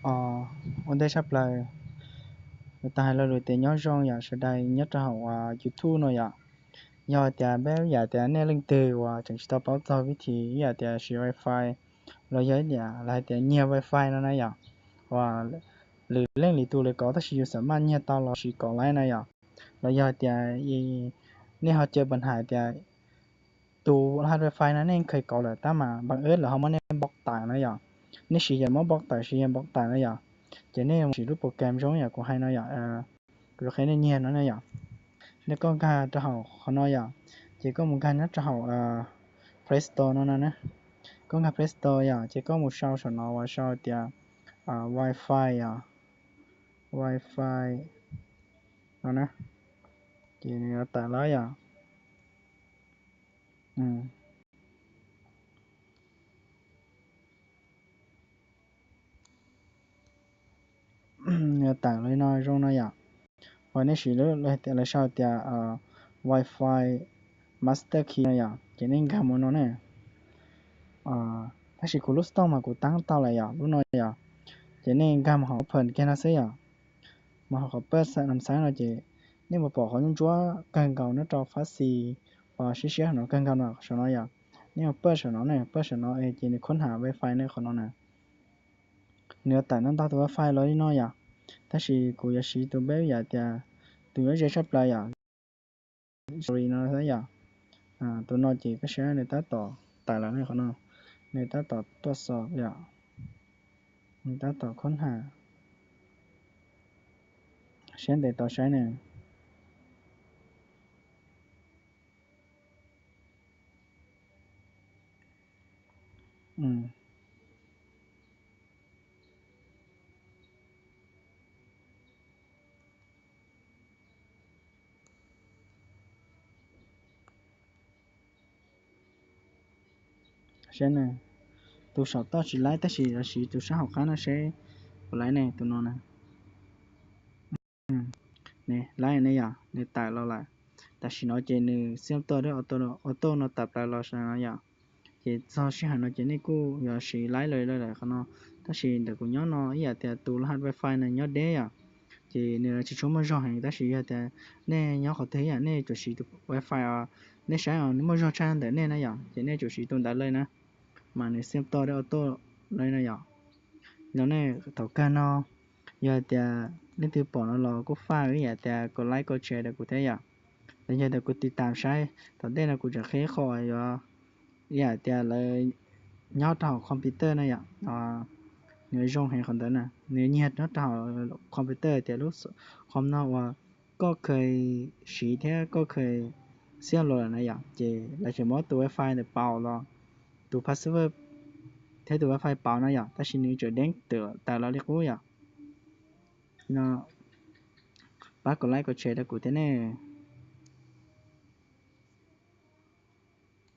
Ua ntej tshaj plaws, kuv tau hais lo lus tias nyob zoo yom sawv daws nyob rau hauv YouTube no yom. Yog tias peb yam tias nej leej twg uas tseem tsis tau paub txog vib thib ib yam tias siv wifi los yog ib yam lawv hais tias nyiag wifi no na yom, uas lwm leej lwm tus lawv kov tab sis yus xam maj nyiag tau los sis kov laib na yom, los yog tias nej ho caw pab hais tias tus laj wifi no nej kheev kov lawm tab mas npaj eb lawv ho muab nej npau taws na yom. Nej siv yog muab npau taws siv yog npau taws na yom, ces nej mus siv lub program zoo yam kuv hais no yom, kuv qhia nej nyiag no na yom. Nej koj nkag rau hauv qhov no yom, ces koj mus nkag nyob rau hauv Play Store no no na. Koj nkag Play Store yom, ces koj mus sau saum no uas sau tias wifi yom, wifi no na, ces nws yuav tawm los yom. Nws yuav tawm los li no zoo no yom. Uas nej siv lub tias lawv sau tias wifi master key no yom, ces nej nkag mus no ne. Tab sis kuv lub xov tooj mas kuv tab tau lawm yom, lub no yom. Ces nej nkag mus hauv open kiag no xwb yom. Mus hauv qhov paj nam xaib no ces nej mus pom qhov ntsuab ntsuab kawg nkaus nyob rau fab xis, uas siab siab no kawg nkaus no saum no yom. Nej mus paj saum no ne, paj saum no ces nws khoob ham wifi ne qhov no na. Nws yuav tawm ntau ntau tus wifi los li no yom. Tab sis kuv yuav siv tus peb yam tias tus yuav ze tshaj plaws yom, no yom. Tus no ces koj saib nws tab tom tawm los ne qhov no, nws tab tom tuaj xos yom, nws tab tom khoob ham. Siab ntev tos saib nws. Saib ne, tus saum toj tsis laib tab sis yuav siv tus sab hauv qab no seb puas laib ne, tus no na. Laib ne yom, nws tawm los lawm. Tam sim no ces nws xiab toj deb auto no tawm plaws los saum no yom. Ces txog sij hawm no ces nej kuj yuav siv laib lawm lawm qhov no. Tab sis ntawm kuv nyob no ib yam tias tus laj wifi no nyob deb yom, ces nws tsis tshua muaj zog heev. Tab sis yog tias nej nyob qhov twg ib yam nej tsum siv tus wifi os, nej saib os nws muaj zog tshaj ntawm nej na yom, ces nej tsum siv tus ntawd lawm na. Mas nws xiab toj deb auto no yom. Yog nej thaum kawg no, yog tias leej twg pom no los kuj faj ib yam tias kom like kom share rau kuv thiab yom. Los yog tias kuv tiv tam saib tom ntej no kuv tseem qhib qho yuav ib yam tias lawv nyob rau hauv computer na yom. Nws zoo heev qhov ntawd na, nws nyiag nyob rau hauv computer tias lub com no uas koj kheev siv thiab koj kheev xiab los lawm na yom, ces lawv tseem muab tus wifi ntawd pauv los, tus password thiab tus wifi pauv na yom, tab sis nws tseem deev tawm los li qub yom. No, pab kom like kom share rau kuv thiab ne.